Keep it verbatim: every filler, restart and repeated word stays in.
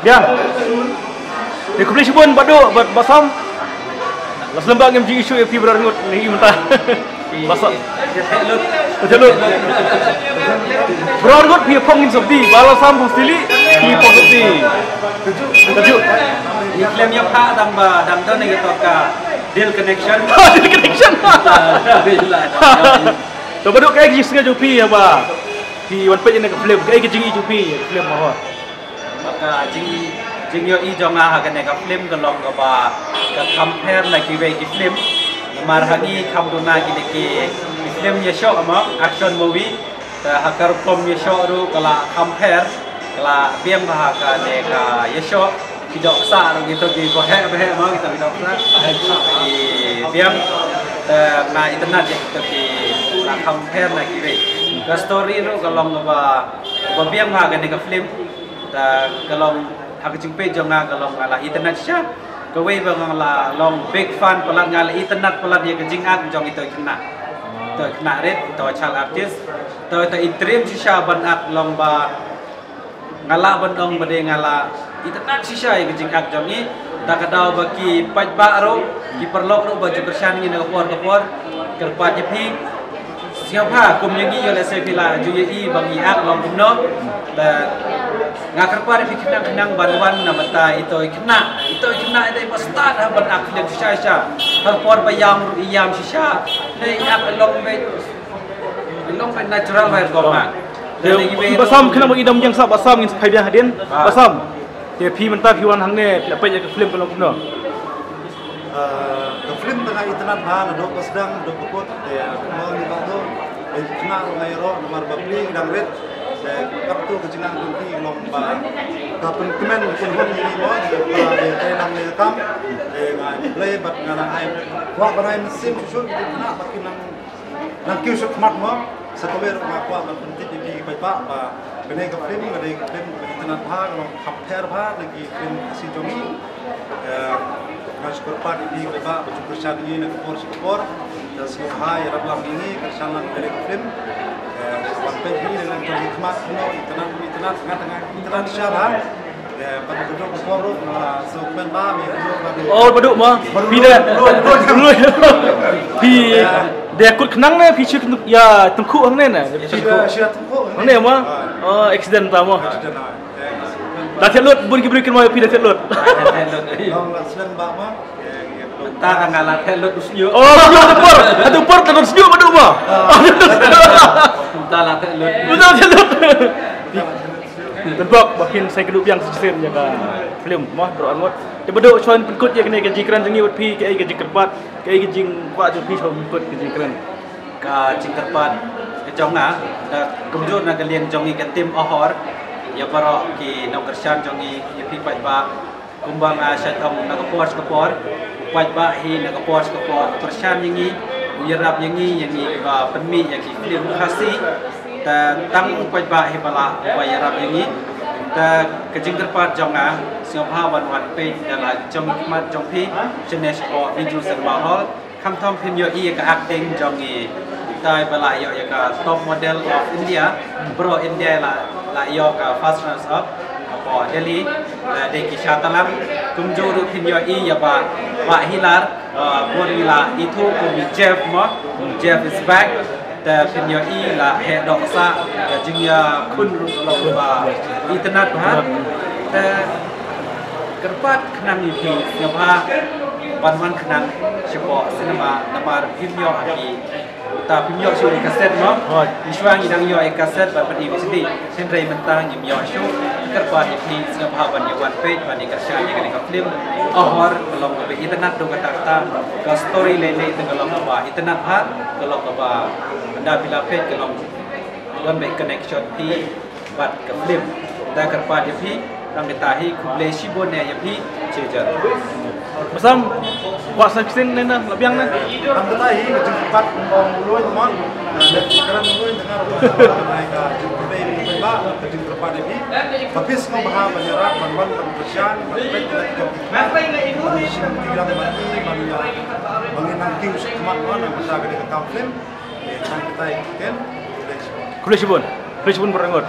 Biang. Te khublei shibun Bah Duh bad Bah Sam. La slem ba ngim ju issue ïa phi Bah Duh Ngut, lei mynta. Bah Sam. Bah Duh. Bah Duh Ngut phi phong ngin sopti, Bah Sam phong stili, phi phong sopti. Kaju. Ngi khlem ïa pha dang ba dang don ïa ka deal connection. Deal connection. To Bah Duh, kaei ka jingsngew jong phi haba phi wan peit ïa ka film, kaei ka jingïohi jong phi ïa ka film Mahor? Ba ka jing, jingïohi jong nga ha kane ka film ka long kaba ka kham pher na kiwei ki film. Namar ha ngi kham duna kine ki film ïashoh mo, action movie. Te ha ka rukom ïashoh ruh ka la kham pher, ka la biang bha ha kane ka ïashoh. Ki dohksa ruh kito ki baheh baheh mo, kito ki dohksa. Ki biang. Te nga itynnad ïa kito ki la kham pher na kiwei. Ka story ruh ka long kaba, kaba biang bha ha kane ka film. Te ka long ha ka jingpeit jong nga ka long nga la itynnad shisha. Kawei ba nga la long big fan palat, nga la itynnad palat ïa ka jingak jong ito i khynnah. Ito i khynnah rit, ito i child artist. Ito, ito i dream shisha ban ak long ba nga lah ban ong ba dei nga la itynnad shisha ïa ka jingak jong i. Da ka daw ba ki paidbah ruh, ki paralok ruh ba ju kyrshan ïa ngi na ka por ka por. Kyrpad ïa phi. Sngewbha kum ïa ngi ïoh lehse phi la ju ïohi ba ngi ak long kumno. Te nga kyrpad ïa phi khnang khnang ban wan na bynta ito i khynnah. Ito i khynnah ito i ba stad ha ban ak film shisha shisha. Ha ka por ba ïam ruh i ïam shisha. Te i ak long beit, long beit natural bha ïa ka kong ma. Te Bah Sam, khnang ba ngi dang ïeng sah Bah Sam, ngin sa phai biang hadien. Bah Sam. Te phi mynta phi wan hangne phi la peit ïa ka film ka long kumno? Ah, ka film te nga itynnad bha naduh ba sdang, naduh ba kut, te kumba ngi Bah Duh, eh, khynnah ruh nga ïaroh namar ba phi ki dang rit, te katto ka jingïaroh jong phi long ba ka pynkmen kynhun ïa ngi mo, te ba dei te nang ne kam, te nga ai Blei bad nga nang ai kwah ban ai mynsiem shuh shuh ïa ki khynnah ba kin nang nang kiew shakhmat mo, sa kawei ruh nga kwah ban pyntip ïa phi ki paidbah ba kane ka film ka dei ka film kaba itynnad bha, ka long kham pher bha na ki film Khasi jong ngi. Eh, nga shu kyrpad ïa phi ki paidbah ba ju kyrshan ïa ngi na ka por sha ka por. Te sngewbha ïarap lang ïa ngi, kyrshan lang ïa kane ka film. Eh, sa wan peit hi na ka jong ki khmat kumno, itynnad, itynnad, nga tang itynnad shisha bha. Oh, Bah Duh mo. Phi da. Phi da kut khnang ne phi shu ïa tyngkhuh hangne ne? Hangne mo. Oh, accident ta mo. Da thied lut, bun ki briew kin mo phi da thied lut. Ta ka nga la thied lut u snieh. Oh, snieh tu por. Tu por tu snieh Bah Duh mo. Ta la thied lut. Ta la thied lut. Tang bok ba kin sa ïakynduh biang sa shisien ïa ka film mo, Bah Duh Ngut. Te Bah Duh, shuwa pynkut ïa kane ka jingkren jong ngi, wat phi kaei ka jingkyrpad, kaei ka jingkwah jong phi shuwa pynkut ka jingkren? Ka jingkyrpad ka jong nga da kumjuh na ka liang jong ngi ka team Ohor, ïa baroh ki nongkyrshan jong ngi, ïa phi paidbah. Kumba nga shait ong na ka por sha ka por, u paidbah hi na ka por sha ka por u kyrshan ïa ngi, u ïarap ïa ngi, ïa ngi ba pynmih ïa ki film Khasi. Te tang u paidbah hi ba lah uba ïarap ïa ngi. Te ka jingkyrpad jong nga, sngewbha ban wan peit da la jong khmat jong phi shane shapoh Bijou Cinema Hall. Khamtam phin ïohi ïa ka acting jong i tai ba la ïoh ïa ka top model of India, bro India la, la ïoh ka first runners up hapoh Delhi, la dei ki sha talang. Kumjuh ruh phin ïohi ïa ba, Bah Hilar, uh, bun ngi la ithuh kum i Jeff mo, Jeff is back. Te phin ïohi la heh dohsah, ka jingïakhun ruh long ba itynnad bha. Te kyrpad khnang ïa phi sngewbha ban wan khnang shapoh cinema namar phim ïoh ha ki. Ta phim ïoh shuh ïa ka set mo. Hooid. Ngi shuwa ngi dang ïoh ïa ka set ban pyni V C D. Hynrei mynta ngim ïoh shuh. Kyrpad ïa phi sngewbha ban ïa wan peit ban ïa kyrshan ïa kane ka film. Ohor ka long kaba itynnad ruh kata kata. Ka story lei lei te ka long kaba itynnad bha, ka long kaba ynda phi la peit ka long don beit connection phi bad ka film. Te kyrpad ïa phi, tang kita hi, khublei shibun ïa phi, cheers. Bah Sam, kwah sa ksien ne na, la biang ne? Tang kita hi, ka jingkyrpad ong Luin mon. Kren Luin tang ka jingkyrpad ïa phi, ba phi sngewbha ban ïarap, ban wan, ban kyrshan, ban peit, ban jop. Ban shim ki lam ban i, ban ïa, ban nang kiew shakhmat mon, ban sa ka dei ka kam film. Khublei shibun. Khublei shibun Bah Ngut.